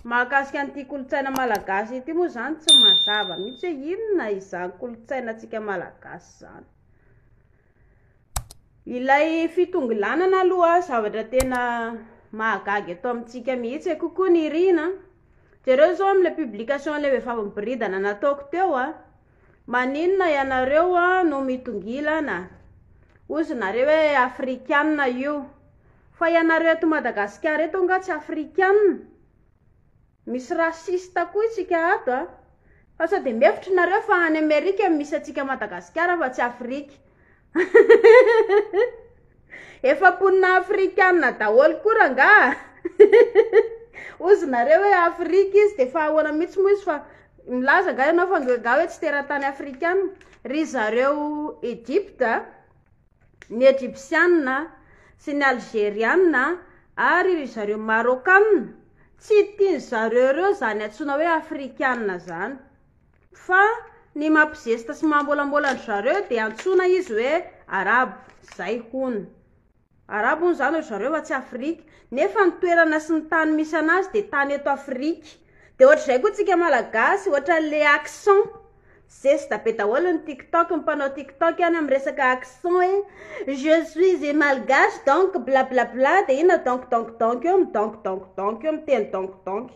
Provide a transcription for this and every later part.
Mahakasika an'ity kolontsaina malagasy ity moa izany tsy mazava mihitsy hoe inona izany kolontsainantsika malagasy izany. Ilay fitongilanana aloha zavatra tena mahagaga eto amintsika mihitsy e. Coucou Nirina a. Jereo izao amin'ilay publication an'ilay vehivavy miboridana nataoko teo a. Maninona ianareo no mitongilana? Hozy nareo hoe afrikanina io. Fa ianareo eto Madagasikara eto angaha tsy afrikanina? Misy raciste koa isika ato a! Fa sao dia mihevitra nareo fa any Amerika no misy antsika Madagasikara fa tsy Afrika. Efa mponina afrikanina daholo koa rangaha. Hozy nareo hoe Afrika izy dia fa ahoana mihitsy moa izy fa milaza angaha ianao fa angaha hoe tsy teratany afrikanina. Ry zareo Egypte ny Ejipsianina sy ny Alzerianina ary ry zareo Marokanina, tsy tian-dry zareo ireo izany antsoina hoe Afrikanina izany. Fa ny mampizesta sy mahamôlamôla an-dry zareo dia antsoina izy hoe Arabo, izay hono. Arabo hono izany ry zareo fa tsy Afrika. Nefa ny toerana sy ny tany misy anazy dia tany eto Afrika. Dia ohatr'izay koa tsika Malagasy, ohatran'le accent. Zesta be daholo ny tiktok, ny mpanao tiktok any amin'ny resaka accent hoe je suis un malgache donc blablabla dia inona donc donc donc eo, midonk donk donk eo, miteny donk donk.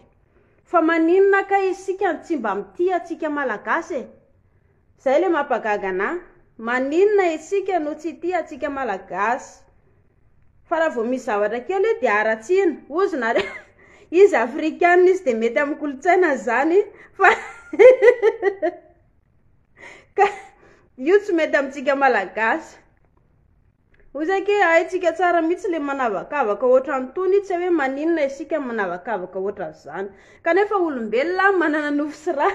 Fa maninona kay isika no tsy mba mitia antsika Malagasy e? Zay le mampagaga anah. Maninona isika no tsy tia antsika Malagasy? Fa raha vao misy zavatra kely dia haratsiana. Hozy nareo, izy afrikana izy dia mety amin'ny kolontsainany izany fa ka io tsy mety amintsika Malagasy. Hoy akia haintsika tsara mihitsy le manavakavaka ohatran'itony, tsy hay hoe maninona isika manavakavaka ohatran'izany. Kanefa olombelona manana nofo sy ra.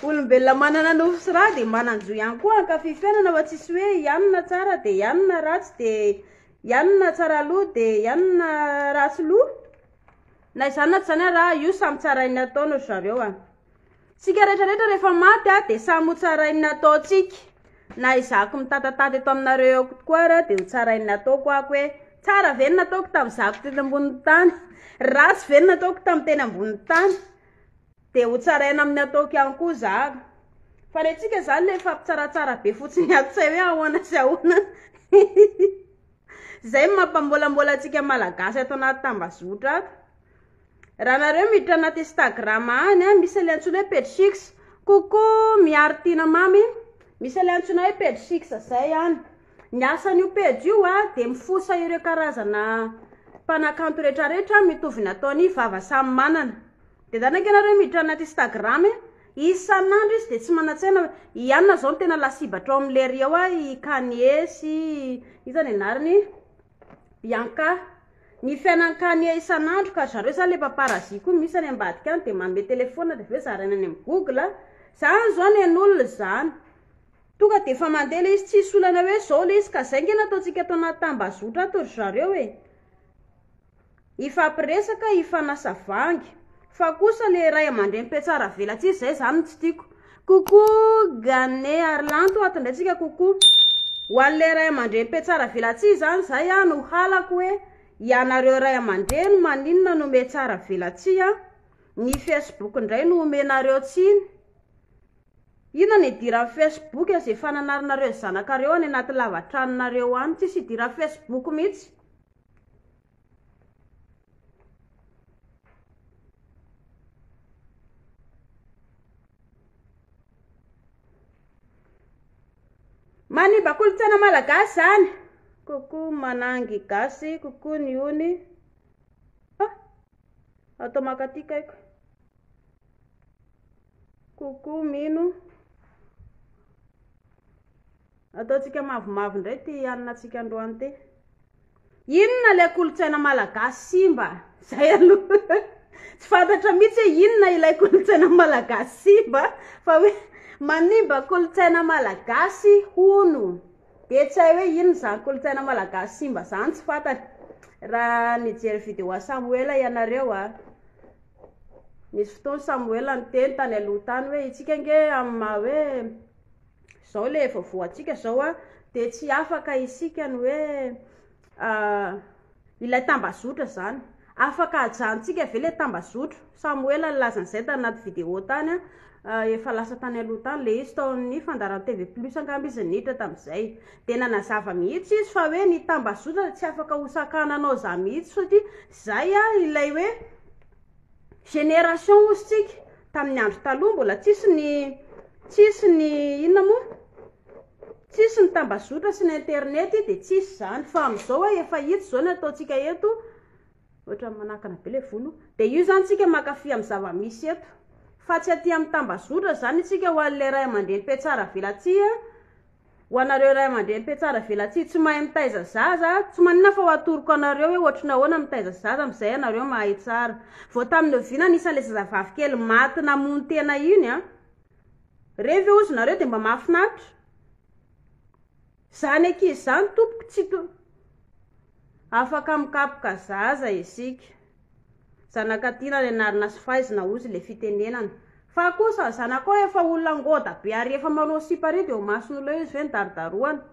Olombelona manana nofo sy ra dia manan-jo ihany koa hankafy fiainana fa tsisy hoe ianona tsara dia ianona ratsy dia ianona tsara loha dia ianona ratsy loha. Na izany na tsy izany ara io samy tsarain'ny ataony ry zareo a. Tsika rehetra rehetra rehefa maty a dia samy ho tsarain'ny ataontsika. Na izako mitatatata eto aminareo eo koa ara dia ho tsarain'ny ataoko ako hoe tsara ve ny nataoko tamin'izako tety ambonin'ny tany, ratsy ve ny nataoko tamin'ny teny ambonin'ny tany. Dia ho tsaraina amin'ny ataoko ihany koa zako. Fa ny antsika izany le mifampitsaratsara be fotsiny ato tsy hay hoe ahoana sy ahoana. Izay no mampamôlamôla antsika Malagasy ato anaty tambazotra ato. Raha nareo miditra anaty Instagram any a, misy ilay antsoina hoe page six. Coucou Miary Tiana Mamy, misy ilay antsoina hoe page six zay any. Ny asan'io page io a dia mifosa ireo karazana mpanakanto rehetrarehetra mitovy ny ataony vava samy manana. Dia zany ange nareo miditra anaty Instagram e, isan'andro izy dia tsy manan-tsaina hoe i Anna zao no tena lasibatra ao amin'ilay ry ao a, i Kanye sy iza ny anarany? Bianca. Ny fiainan'i Kanye isan'andro ka zareo zany le paparazzi koa misy any ambadika any dia manome telephone dia avy eo zaraina any amin'ny google. Zany zao nen'olona zany. Tonga dia efa mandeha le izy tsisy olana hoe zao le izy ka zay nge nataontsika ato anaty tambazotra ato ry zareo e. Hifampiresaka hifanasa vangy. Fa kosa le ray aman-dreny mpiatsara velatsihy zay zany no tsy tiako. Coucou Gane ary Lanto ato indray tsika coucou. Ho an'le ray aman-dreny mpiatsara velatsihy zany zay ah no halako hoe ianareo ray aman-dreny maninona no miatsara velatsihy ah? Ny Facebook indray no omenareo tsiny. Inona no idiran'ny Facebook izay fananaranareo zanakareo any anaty lava-tranonareo any? Tsisy idiran'ny Facebook mihitsy. Manimba kolontsaina malagasy zany. Coucou manangy gasy, coucou ny ony. Ah, atao makaty kaiko. Coucou mino. Ataontsika mavomavo indray ity hanina antsika androany ity. Inona ilay kolontsaina malagasy simba? Zay aloha. Tsy fantatra mihitsy hoe inona ilay kolontsaina malagasy simba fa hoe manimba kolontsaina malagasy hono. Dia tsy hay hoe inona izany kolontsaina malagasy simba izany tsy fantatra. Raha nijery vidéo an'i Samoela ianareo a. Nisy fotoana Samoela niteny tany aloha tany hoe isika ange amin'ny maha hoe Zao le vaovao antsika zao a, dia tsy afaka isika ny hoe ilay tambazotra zany. Afaka ajanontsika ve le tambazotra? Samoela nilaza an'izay tany anaty vidéo tany a, efa lasa tany aloha tany le izy, tao amin'ny fandaharan'ny TV Plus angamba izy niditra tamin'izay. Dia nanazava mihitsy izy fa hoe ny tambazotra tsy afaka ho sakananao za mihitsy satria zay a ilay hoe génération hozy tsika. Tamin'ny andro taloha mbola tsisy ny tsisy ny inona moa? Tsisy ny tambazotra sy ny internet dia tsisy izany fa amin'izao hoe efa hita izao ny ataontsika eto ohatran'ny manakana be ilay volo dia io izany tsika mankafy amin'ny zava-misy eto fa tsy aty amin'ny tambazotra izany isika ho an'ilay ray aman-dreny mpiatsara velatsihy ho anareo ray aman-dreny mpiatsara velatsihy tsy mahay mitaiza zaza tsy maninona fa ho atoroko anareo hoe ohatry ny ahoana mitaiza zaza amin'izay ianareo mahay tsara vao tamin'ny oviana anisan'ilay zazavavy kely maty namono tena iny an Reny ve ozy nareo dia mba mahafinaritra? Zany ankizy zany tompoko tsy to afaka mikapoka zaza isika. Zanaka tiana ny anarina sy faizina ozy le fitenenana. Fa kosa ny zanakao efa olona ngoda be ary efa manao sipa ry dia eo mason'olona eo izy ve ny darodarohana.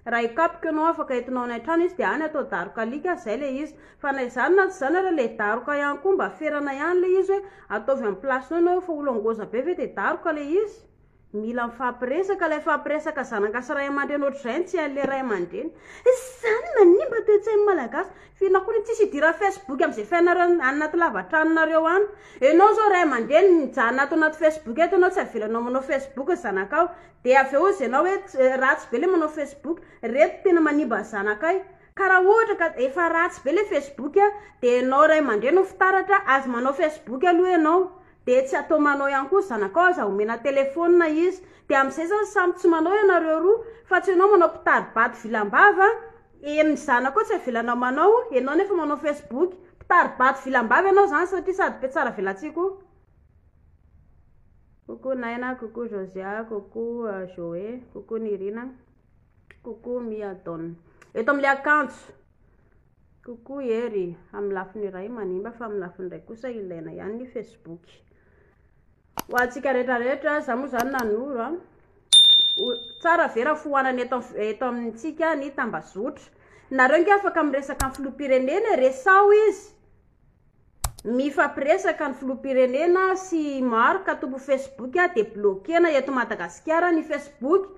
Raha hikapoka ianao afaka entinao any an-trano izy dia any atao daroka alika, zay le izy. Fa na izany na tsy izany ary le daroka ihany koa mba ferana ihany le izy hoe ataovy amin'ny place-nao ianao efa olo ngoza be ve dia daroka le izy? Mila mifampiresaka, ilay fampiresaka zanaka sy ray aman-dreny ohatr'izay no tsy hain'ilay ray aman-dreny. Izany manimba toe-tsain'ny Malagasy. F'inona koa ny tsisy idiran'ny Facebook amin'izay fiainareo any anaty lava-tranonareo any. Ianao izao ray aman-dreny mijanona ato anaty Facebook eto ianao tsy avelanao manao Facebook ny zanakao. Dia avy eo hozy ianao hoe ratsy be le manao Facebook, reto tena manimba ny zanakay. Ka raha ohatra ka efa ratsy be le Facebook dia ianao ray aman-dreny no fitaratra, aza manao Facebook aloha ianao. Dia tsy atao manao ihany koa zanakao, aza omena telephone izy. Dia amin'izay zany samy tsy manao ianareo roa, fa tsy ianao manao mpitari-bato vilam-bava, ny zanakao tsy avelanao manao, ianao nefa manao Facebook. Mpitari-bato vilam-bava ianao zany satria sady mpiatsara velatsihy koa. Coucou Naina, coucou Josia, coucou Joé, coucou Nirina, coucou Mia Don. Eto amin'ilay akanjo. Coucou Hery, amin'ny lafiny iray manimba fa amin'ny lafiny iray kosa ilaina ihany ny Facebook. Ho antsika rehetra rehetra, za moa zany nanoro a. Tsara ve raha fohanana eto eto amintsika ny tambazotra. Nareo nge afaka miresaka amin'ny filoham-pirenena e, resaho izy. Mifampiresaka ny filoham-pirenena sy i Marc tompon'ny Facebook dia bloquer-na eto Madagasikara ny Facebook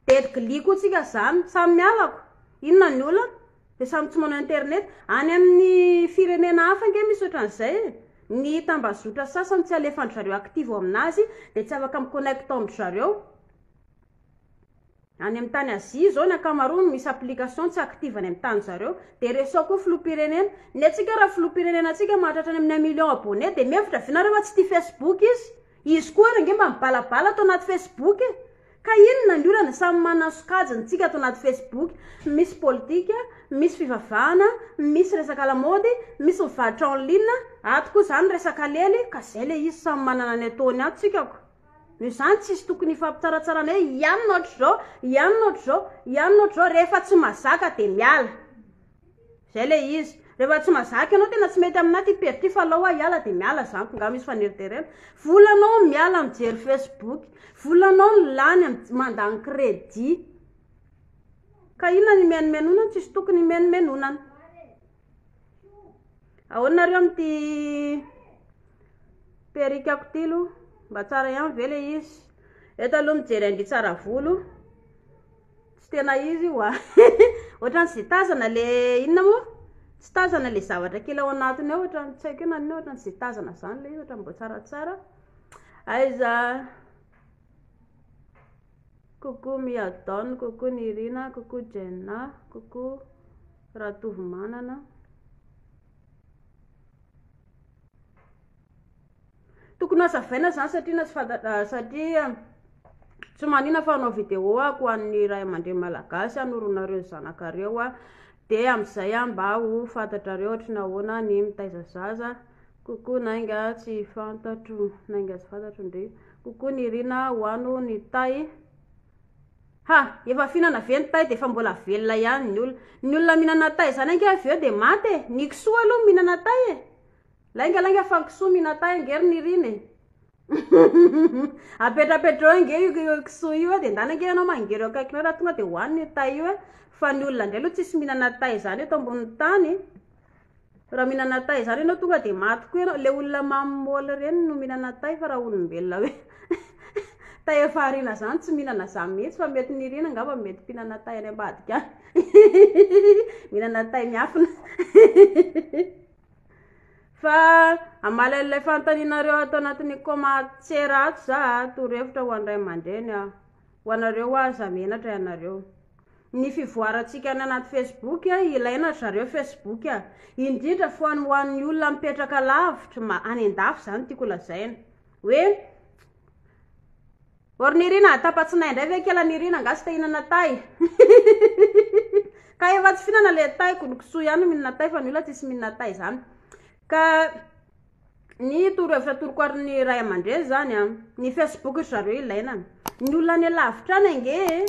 dia gli koa tsika zany, samy mialako, inona ny olana? Dia samy tsy manao internet, any amin'ny firenena hafa ange misy ohatran'izay e, ny tambazotra sasany tsy alefan-dry zareo active ao aminazy dia tsy afaka mi-connecte ao amin-dry zareo. Any amin'ny tany Asie izao ny ankamaroany misy application tsy active any amin'ny tany zareo. Dia resao koa filoham-pirenena. Ny antsika raha filoham-pirenena antsika mahatratra any amin'ny un million abonné dia mihevitra ve nareo fa tsy tia Facebook izy? Izy koa ary ange mba mibalabala ato anaty Facebook e! Ka inona ny olana? Samy manana ny sokajiny tsika ato anaty Facebook. Misy politika, misy fivavahana, misy resaka lamaody, misy mivarotra en ligne, ato koa izany resaka lely, ka izay ilay izy samy manana ny ataony ato tsika ko. Noho izany tsisy tokony hifampitsaratsarana hoe ianona ohatr'izao, ianona ohatr'izao, ianona ohatr'izao, rehefa tsy mazaka dia miala. Izay ilay izy. Rehefa tsy mazaka ianao tena tsy mety aminà ity pery ity fa alao aho hiala dia miala izany ko nga misy faneriterena. Volanao miala mijery Facebook, volanao no lany mandany crédit. Ka inona ny himenomenonana? Tsisy tokony himenomenonana. Ahoana nareo amin'ity perruque-ako ity aloha? Mba tsara ihany ve ilay izy? Eto aloha mijery an-dry tsara volo. Tsy tena izy io a. Ohatran'ny tsy tazana le inona moa? Tsy tazana le zavatra kely ao anatiny ao, ohatran'ny tsy haiko hoe naninona, ohatran'ny tsy tazana izany ilay izy, ohatran'ny mba tsaratsara. Aiza? Coucou Miadon, coucou Nirina, coucou Jenna, coucou Ratovomanana. Tokony hazavaina izany satria na tsy fantatra satria tsy manina fa hanao vidéo aho ho an'ny ray aman-dreny malagasy hanoronareo ny zanakareo aho dia amin'izay aho mba ho fantatrareo ohatry ny ahoana ny mitaiza zaza. Coucou Nainga tsy fantatro, Nainga tsy fantatro ndry. Coucou Nirina, hoano ny tay. Ha! Efa fihinana ve ny tay dia efa mbola velona ihany ny olona. Ny olona mihinana tay izany ange avy eo dia maty e! Ny kisoa aloha mihinana tay e! Lainga lainga fa ny kisoa mihinana tay ange ry Nirina e! Apetrapetrao ange io kisoa io e, dia ndana ange ianao mangery eo akaikinao raha tonga dia hohanina io tay io e! Fa ny olona indray aloha tsisy mihinana tay izany eto ambonin'ny tany. Raha mihinana tay izany ianao tonga dia maty koa ianao. Ilay olona mamy môly ireny no mihinana tay fa raha olombelona hoe tay efa ariana izany tsy mihinana izany mihitsy fa mety nirina angamba mety mpihinana tay any ambadika any. Mihinana tay miafina. Fa hamaly an'ilay fanontanianareo ato anatin'ny commentaire ato za, torohevitra ho an'ny ray aman-dreny aho. Ho anareo aza menatra ianareo. Ny fivoarantsika any anaty Facebook ilaina ry zareo Facebook indrindra fa ho an'ny olona mipetraka lavitra ma any an-dafy izany tiako lazaina hoe Or Nirina, tapa-tsinay indray ve kela Nirina angaha tsy te hihinana tay? Ka efa tsy fihinana le tay ko, ny kisoa ihany no mihinana tay fa ny olona tsisy mihinana tay izany. Ka Ny torohevitra atoroko ary ny ray aman-dreny zany an, ny Facebook ry zareo ilaina. Ny olona any lavitra any ange e,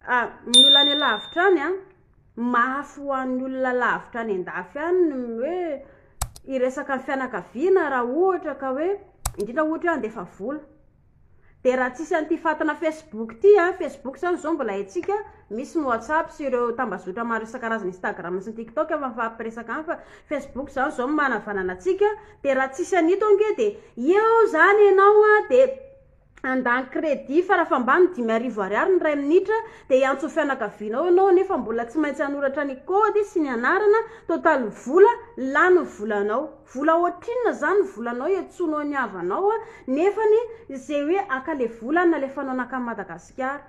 ah, ny olona any lavitra any an, mafy ho an'ny olona lavitra any an-dafy any ny hoe hiresaka ny fianakaviana raha ohatra ka hoe, indrindra ohatra hoe handefa vola. Dia raha tsisy an'ity fatana Facebook ity an, Facebook izany izao mbola haintsika, misy ny WhatsApp sy ireo tambazotra maro isan-karazany Instagram sy ny TikTok efa mifampiresaka any fa Facebook izany izao no manavanana antsika, dia raha tsisy an'ito ange dia eo izany ianao an dia handany crédit farafambany 5000 ariary ny iray minitra dia hiantso ny fianakavianao ianao nefa mbola tsy maintsy hanoratra ny code sy ny anarana, total vola, lany ny volanao. Vola ohatrinona zany ny volanao iantsoanao ny havanao nefany izay hoe haka le vola nalefanao nakany Madagasikara.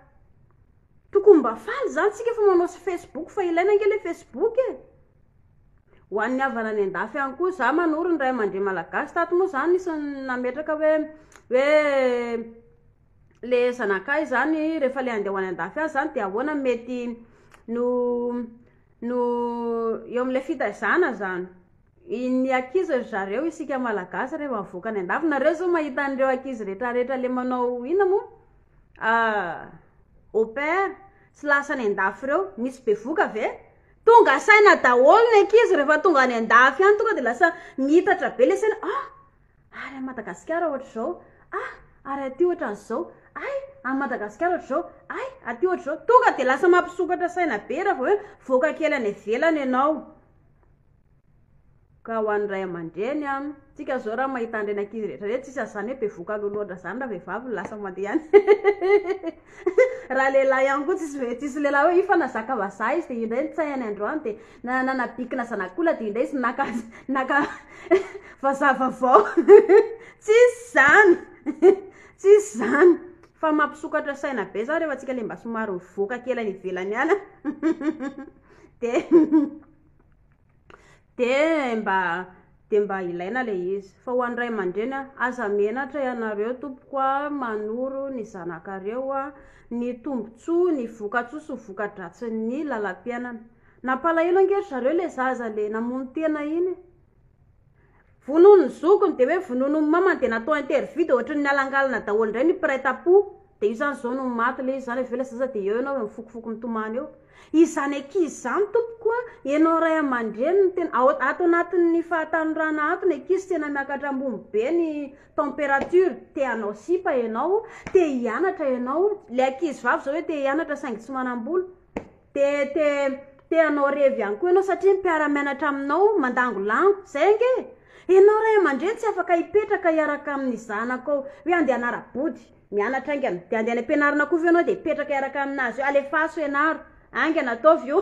Tokony mba faly zany tsika fa manao sy Facebook fa ilaina ange le Facebook e. Ho an'ny havana any andafy any koa za manoro ny ray aman-dreny malagasy tato moa zany nisy nametraka hoe hoe le zanakay zany rehefa le andeha ho any andafy any zany de ahoana mety no no eo amin'ilay fitaizana zany. Ny ankizy ry zareo isika malagasy rehefa mivoaka any andafy, nareo zao mahita an'ireo ankizy rehetra rehetra le manao inona moa au pair sy lasa any andafy ireo, misy bevoka ve? Tonga saina daholo ny ankizy rehefa tonga any andafy any, tonga de lasa miitatra be le saina, ah ary any Madagasikara ohatr'izao, ah ary aty ohatran'izao, ay any Madagasikara ohatr'izao, ay aty ohatr'izao, tonga de lasa mampisokatra saina be raha vao hoe mivoaka kely any ivelany ianao. Ka ho an'ny ray aman-dreny an, tsika zao raha mahita an'ireny ankizy rehetra ireny tsisy an'izany hoe bevoka aloha loatra zany raha vehivavy no lasa mandeha any. Raha lehilahy ihany koa tsisy ve tsisy lehilahy hoe io fa nazaka vazaha izy dia indray nitsaihany androany dia na nanabikina zanak'olona dia indray izy naka naka vazaha vaovao. Tsisy zany. Tsisy zany. Fa mampisokatra saina be zany rehefa tsika le mba somary mivoaka kely any ivelany any. Dia Dia mba dia mba ilaina ilay izy. Fa ho an'ny ray aman-dreny, aza menatra ianareo tompoko a, manoro ny zanakareo a, ny tombontsoa, ny vokatsoa sy ny voka-dratsin'ny lalam-piainana. Nampalahelo ange ry zareo ilay zaza ilay namono tena iny e. Vonono ny zokiny dia hoe vonono ny mamany dia natao interview dia ohatran'ny nialangalana daholo indray ny mpiray tampo dia io izany izao no maty ilay izy izany avy eo ilay zaza dia eo ianao mifokofoko mitomany eo. Izany ankizy izany tompoko a, ianao ray aman-dreny no tena, ao ato anatin'ny fahatanorana ato ny ankizy tena miakatra ambony be ny température, te hanao sipa ianao, te hianatra ianao, ilay ankizy vavy izao hoe te hianatra saingy tsy manam-bola. Te te te hanao revy ihany koa ianao satria ny mpiara-mianatra aminao mandangolango. Izay ange e! Ianao ray aman-dreny tsy afaka hipetraka hiaraka amin'ny zanakao hoe andeha hanara-body, mianatra haingana. Dia andeha any am-pianarana koa ve ianao dia hipetraka hiaraka aminazy eo, alefaso ianaro, haingana ataovy io.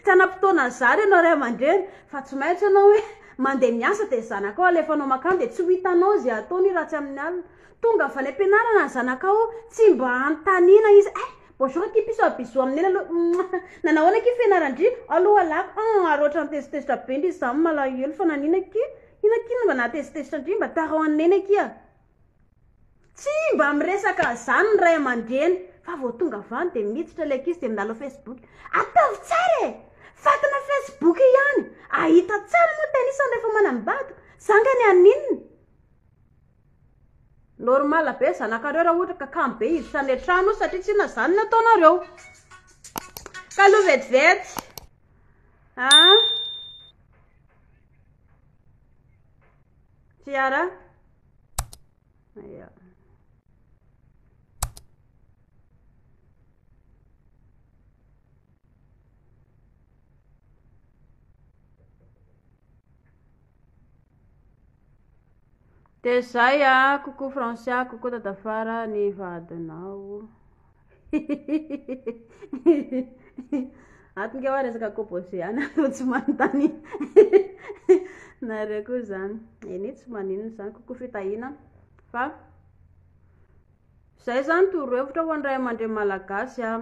Tsy hanam-potoana an'izany ianao ray aman-dreny fa tsy maintsy ianao hoe mandeha miasa dia ny zanakao alefanao mankany dia tsy ho hitanao izay ataony raha tsy amin'ny alina. Tonga avy any am-pianarana ny zanakao, tsy mba anontaniana izy, eh! Bonjour akia piso a bisous amin'i neny aloha mouah nanao ahoana akia fianaran-dry aloha alako an ary ohatran'ny tezitezitra be ndry izaho malahelo fa nanina akia ina akia no mba nahatezitezitra ndry mba tarao an'i neny akia tsy mba miresaka an'izany ny ray aman-dreny fa vao tonga avy any dia miditra ilay ankizy dia milalao facebook ataovy tsara e fatina facebook ihany ahita tsara moa tenisany rehefa manambady zangany haninona Normal be zanakareo raha ohatra ka kamo be hiditra any an-trano satria tsy inona izany no ataonareo. Ka aloha vetivety. Ah. Fiara. Ya. Dia zay a, coucou Francia, coucou Dadafara, ny vadinao. Ato nge hoa resaka composé ihany ato tsy manontany nareo koa zany. Eny tsy maninona zany, coucou Fitahiana. Fa zay zany torohevitra ho an'ny ray aman-dreny malagasy a.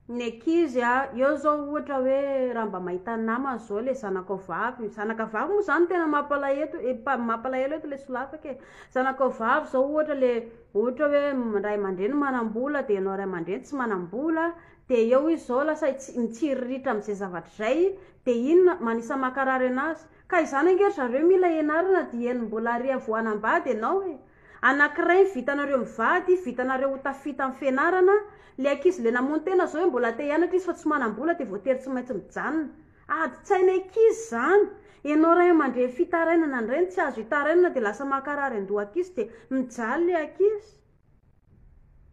Ny ankizy a, eo zao ohatra hoe raha mba mahita namana zao le zanakao vavy, zanaka vavy moa zany tena mampalahelo e, mampalahelo eto le solafaka e, zanakao vavy zao ohatra le ohatra hoe ray aman-dreny manam-bola dia ianao ray aman-dreny tsy manam-bola, dia eo izy zao lasa mitsiriritra amin'izay zavatra izay, dia inona manisa mankarary anazy, ka izany ange ry zareo mila ianarana dieny mbola ary vao hanambady ianao e. Anakiray ny vitanareo mivady, vitanareo ho tafita amin'ny fianarana, le ankizy le namono tena zao hoe mbola te hianatra izy fa tsy manam-bola dia voatery tsy maintsy mijanona. Adin-tsaina ankizy izany. Ianao ray aman-dreny fitarainana indray no tsy azo itarainana dia lasa mankarary an-doha ankizy dia mijaly le ankizy.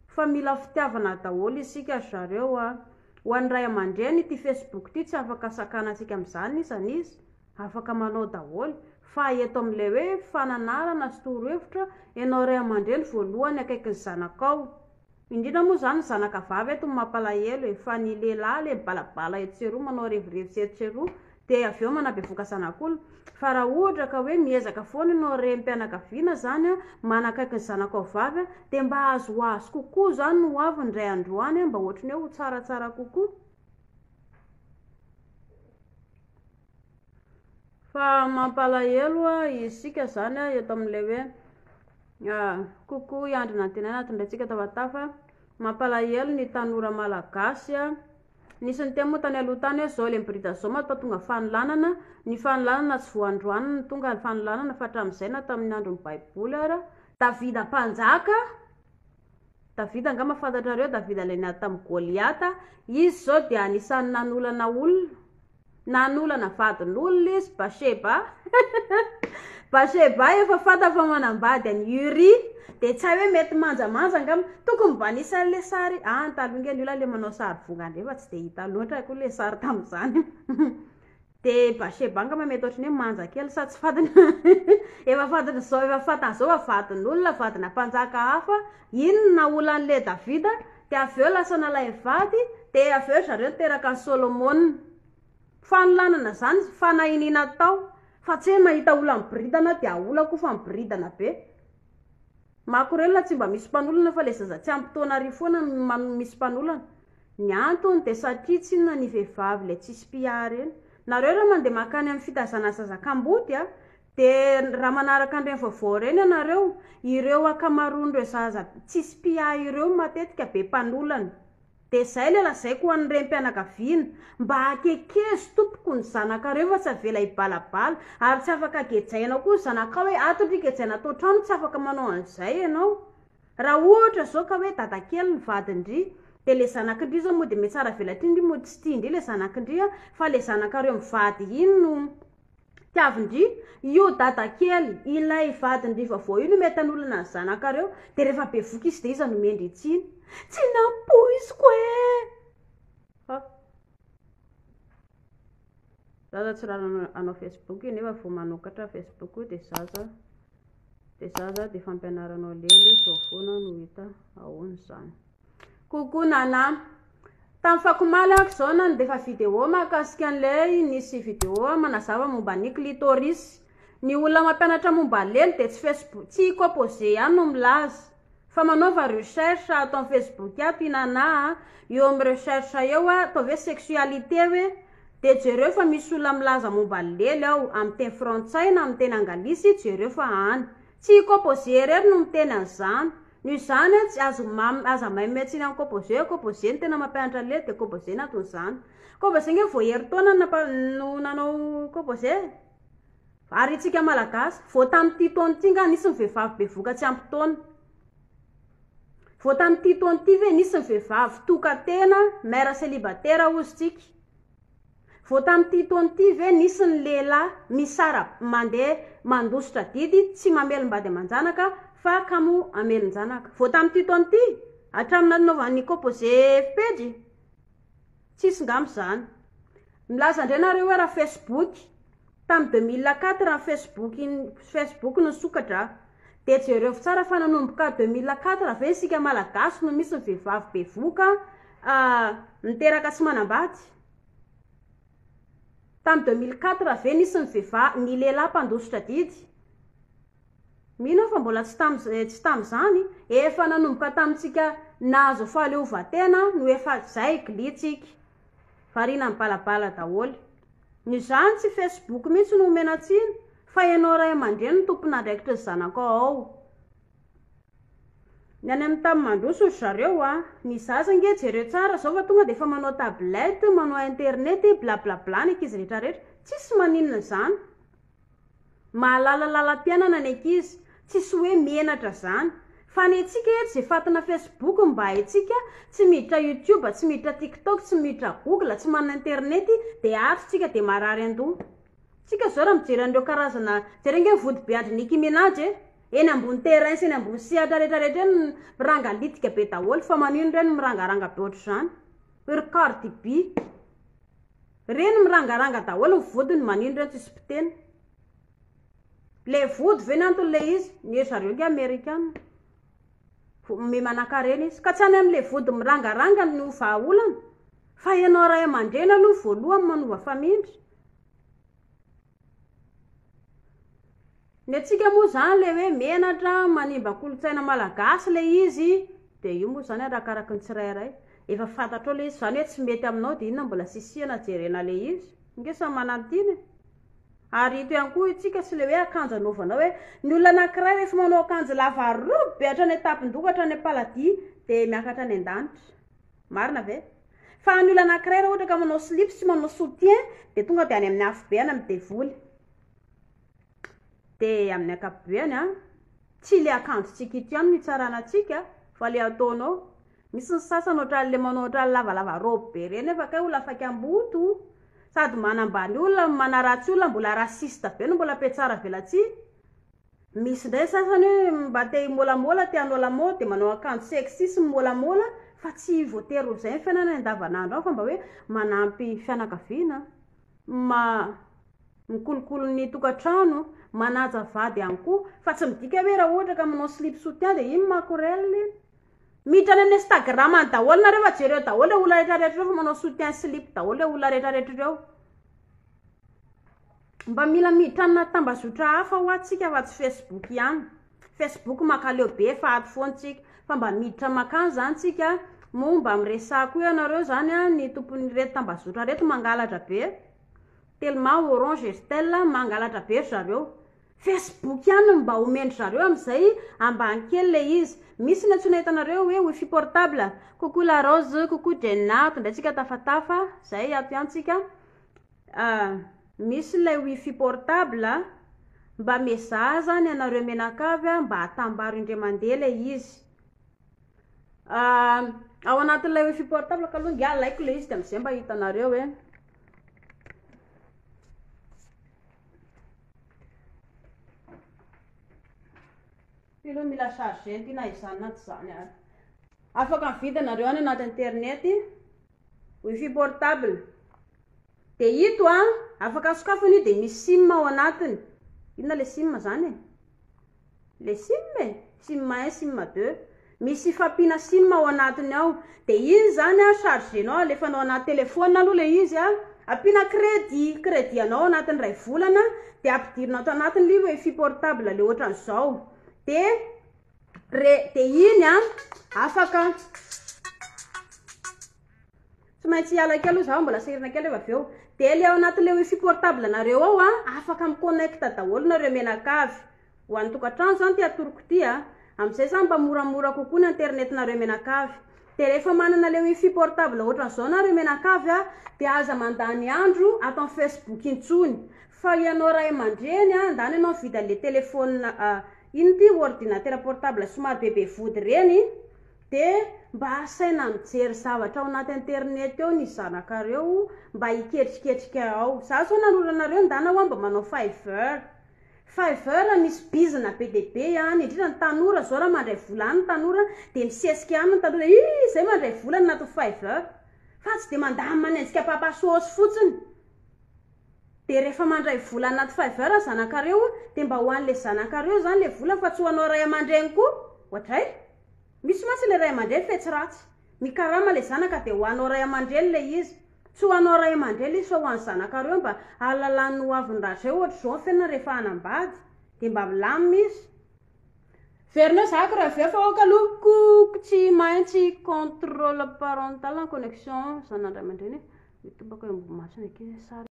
Fa mila fitiavana daholo isika ry zareo a. Ho an'ny ray aman-dreny ity facebook ity tsy afaka sakanantsika amin'izany n'iza n'iza. Afaka manao daholo, fa eto amin'ilay hoe fananarana sy torohevitra, ianao ray aman-dreny voalohany akaikin'ny zanakao. Indrindra moa izany ny zanaka vavy eto no mampalahelo e, fa ny lehilahy ilay mibalabala etsy sy eroa, manao revirevy sy etsy sy eroa, dia avy eo manabevoka zanak'olona. Fa raha ohatra ka hoe miezaka foana ianao renim-pianakaviana izany an, manakaiky ny zanakao vavy an, dia mba azoazo kokoa izany ny ho aviny indray androany an, mba ohatry ny hoe ho tsaratsara kokoa. Fa mampalahelo isika zany eto amin'ilay hoe coucou i Andry Nantenaina ato indray tsika tafatafa. Mampalahelo ny tanora malagasy. Nisy niteny moa tany aloha tany hoe zao ilay miboridana zao mampatonga fanolanana. Ny fanolanana tsy vao androany no tonga ny fanolanana fa hatramin'izay na tamin'ny andron'ny baiboly ara. Davida mpanjaka, Davida angamba fantatrareo, Davida ilay niady tamin'i Goliata, izy izao dia anisan'ny nanolana olona. Nanolana vadin'olona izy, Basheba. Basheba efa fantany fa manambady an'i Uria, dia tsy hay hoe mety manjamanja angamba. Tokony mba nisy an'ilay sary, ah, taloha nge ny olona ilay manao sary vongany ireny fa tsy dia hita loatra koa ilay sary tamin'izany. Dia Basheba angamba mety ohatran'ny hoe manja kely sa tsy fantany. Efa fantany izao, efa fantany izao fa vadin'olona, vadina mpanjaka hafa, iny no naolan'ilay Davida, dia avy eo lasa nalainy vady, dia avy eo ry zareo niteraka an'i Solomona. Fanolanana izany, fanahiniana atao, fa tsy hoe mahita olona miboridana dia aolako fa miboridana be. Makorelina tsy mba misy mpanolana fa le zaza tsy ampy taona ary foana no misy mpanolana. Ny antony dia satria tsinona ny vehivavy le tsisy mpiahy reny. Nareo raha mandeha mankany amin'ny fitazana zaza kamboty a, dia raha manaraka an'ireny vaovao ireny ianareo, ireo ankamaroan'ireo zaza tsisy mpiahy ireo matetika be mpanolana. Dia izay ilay lazaiko ho an'ny renim-pianakaviana, mba akekezo tompoko ny zanakareo fa tsy avela hibalabala, ary tsy afaka gejaina koa ny zanakao hoe ato ndry gejaina ato an-trano tsy afaka manao an'izay ianao. Raha ohatra izao ka hoe dadakely ny vadin-dry, dia ilay zanak'ndry izao mody mihatsara velatsihy ndry mody tsy tian-dry ilay zanak'ndry fa ilay zanakareo mivady iny no Tiavin-dry, io dadakely, ilay vadin-dry vaovao io no mety hanolana ny zanakareo, dia rehefa bevoka izy dia iza no mendry tsiny? Tsy nampoiziko e! Ha. Zaza tsy raha hanao Facebook nefa vao manokatra Facebook dia zaza dia zaza dia fampianaranao lely zao foana no hita ahoana izany. Coucou Nana. Tamin'ny fakomaly aho izao nandefa vidéo mahakasika an'ilay nisy vidéo manazava momba ny clitoris. Ny olona mampianatra momba lely dia tsy Facebook, tsy composé ihany no milaza. Fa manaova recherche ato amin'ny Facebook ato i Nana a, eo amin'ny recherche eo ataovy hoe sexualité hoe dia jereo fa misy olona milaza momba ny lely ao, amin'ny teny frantsay na amin'ny teny angalisy jereo fa any. Tsy i composé irery no miteny an'izany. Noho izany tsy azo mam, aza maime tsiny amin'i composé hoe composé no tena mampianatra lely dia composé no anton'izany. Composé nge vao herintaona no nampa, no nanao composé e. Ary itsika malagasy, vao tamin'ity taona ity nga nisy ny vehivavy bevoka tsy ampy taona. Vao tamin'ity taona ity ve nisy ny vehivavy tokan-tena, mère célibataire hozy tsika. Vao tamin'ity taona ity ve nisy ny lehilahy misara mandeha mandositra adidy tsy mamelom-bady aman-janaka fa kamo hamelon-janaka? Vao tamin'ity taona ity? Hatramin'ny nanaovan'ny composé pejy? Tsisy ngamba izany. Milaza indray nareo hoe raha Facebook, tamin'ny 2004 ny Facebook, Facebook no nisokatra. Dia jerevo tsara fa nanomboka 2004 ve isika Malagasy no misy ny vehivavy bevohoka miteraka tsy manambady? Tamin'ny 2004 ve nisy ny vehivavy, ny lehilahy mpandositra didy? Mino aho fa mbola tsy tam, tsy tamin'izany, efa nanomboka tamintsika nahazo fahaleovantena no efa zay glitsika. Variana mibalabala daholo. Ny zany tsy Facebook mihitsy no omena tsiny fa ianao ray aman-dreny no tompon'andraikitry ny zanakao ao. Ny any amin'ny tany mandroso ry zareo a, ny zaza ange jereo tsara zao fa tonga dia efa manao tablette, manao internet, blablabla ny ankizy rehetra rehetra, tsisy maninona izany. Mahalala lalam-piainana ny ankizy, tsisy hoe menatra zany. Fa ny antsika eto ze fatina Facebook mba haintsika, tsy miditra youtube, tsy miditra tiktok, tsy miditra google, tsy manana internet de ato tsika de marary andoha. Tsika zao raha mijery an'ireo karazana, jereo nge ny vody be andry Nicki Minaj e, eny ambony terrain sy eny ambony sehatra rehetra rehetra eny mirangalitika be daholo, fa manino ireny mirangaranga be ohatr'izany? Ry Cardi B. Reny mirangaranga daholo ny vodiny manino reny tsisy mpiteny. Le vody ve ny antony le izy? Ny ry zareo nge amerikana. Me manankarena izy. Ka tsy any amle vody mirangaranga no vahaolana. Fa ianao ray aman-dreny aloha voalohany manova famindra. Ny antsika moa izany ilay hoe menatra, manimba kolontsaina malagasy ilay izy, dia io moa izany arakaraky ny tsirairay. Efa fantatrao ilay izy, izany hoe tsy mety aminao dia inona mbola sisihana jerena ilay izy. Nge samy manantena e. Ary ito ihany koa isika tsy ilay hoe akanjo anaovanao hoe ny olona anankiray rehefa manao akanjo lava robe be hatrany an-tampon-doha hatrany am-paladia dia miakatra any an-danitra. Marina ve? Fa ny olona anankiray raha ohatra ka manao slip sy manao soutien dia tonga dia any amin'ny afobe any amin'ny devoly. Dia amin'ny ankapobeany an, tsy ilay akanjontsika ito ihany no hitsarana antsika fa ilay ataonao. Misy ny sasany ohatran'ilay manao ohatran'ny lavalava robe be ireny nefa kay olona faikam-boto. Sady manambany olona no manaratsy olona, mbola raciste be no mbola mpiatsara velatsihy. Misy indray ny sasany hoe mba te himôlamôla, te hanao lamaody dia manao akanjo sexy sy mimôlamôla fa tsy voatery ho izay ny fiainana andavanandro any fa mba hoe manampy fianakaviana, ma. mikolokolo ny tokantrano, manaja vady ihany koa, fa tsy midika hoe raha ohatra ka manao slip soutien dia iny makorel iny. Miditra any amin'ny Instagram any daholo nareo fa jereo daholo ireo olona rehetra rehetra ireo fa manao soutien slip daholo ireo olona rehetra rehetra ireo. Mba mila miditra amina tambazotra hafa hoa tsika fa tsy Facebook ihany. Facebook makaleo be fa ato foana tsika. Fa mba miditra makany zany tsika, moa mba miresaha koa ianareo zany ny tompon'ireto tambazotra reto mangalatra be. Telma, Orange, Airtel, mangalatra be ry zareo. Facebook ihany no mba omen-dry zareo amin'izay ambany kely ilay izy. Misy ny antsoina hitanareo hoe wifi portable. Coucou la Rose, coucou Jenna, ato indray tsika tafatafa, zay ato ihany tsika. Misy ilay wifi portable, mba miezaha zany ianareo mianakavy mba atambaro indray mandeha ilay izy. Ao anatin'ilay wifi portable kaloha nge alaiko ilay izy dia amin'izay mba hitanareo e. Ty aloha mila charger ty na izany na tsy izany ary. Afaka mividy nareo any anaty internet wifi portable. Dia ito a, afaka sokafana io dia misy sim ao anatiny. Inona le sim zany e? Le sim e, sim 1, sim 2. Misy fampiana sim ao anatiny ao. Dia iny izany a, charger-nao, alefanao anaty téléphone aloha ilay izy a. Ampiana crédit, crédit anao ao anatin'ny iray volana, dia ampidirina ato anatiny ilay wifi portable ilay ohatran'izao. Dia re, dia iny a, afaka. Tsy maintsy hiala kely aloha za mbola sahirana kely rehefa avy eo. Dia le ao anatin'le wifi portable nareo ao a, afaka mi connecte daholo nareo mianakavy. Ho an'ny tokantrano zany ty atoroko ty a. Amin'izay zany mba moramora kokoa ny internet nareo mianakavy. Dia rehefa manana le wifi portable ohatran'izao nareo mianakavy a, dia aza mandany andro ato amin'ny facebook intsony. Fa ianao ray aman-dreny a, ndana ianao mividy an'le telephone ino ty ordinateur portable somary bebe vody ireny, Dia mba asaina mijery zavatra ao anaty internet eo ny zanakareo mba hiketriketrika ao. Za zao nanoro anareo ndana hoa mba manao Fiverr. Fiverr misy bizina be dia be any, indrindra ny tanora zao raha mandray vola any ny tanora dia misesika any ny tanora ii zay mandray vola any anaty Fiverr. Fa tsy dia mandany manenjika papa sôsy fotsiny. Dia rehefa mandray vola anaty faveur ny zanakareo dia mba ho an'ilay zanakareo izany ilay vola fa tsy ho anao ray aman-dreny koa. Oadray! Misy mantsy ilay ray aman-dreny fetsy ratsy. Mikarama ilay zanaka dia ho anao ray aman-dreny ilay izy. Tsy ho anao ray aman-dreny ilay izy fa ho an'ny zanakareo mba hahalalany ny ho aviny rahatrizay ohatr'izao ny fiainana rehefa hanambady dia mba milamina izy. Verina eo zahako raha avy eo fa aoka aloha kook tsy maintsy contrôle parental en connexion zana-dray aman-dreny e. Mitobaka eo ambony masony ankizy sary.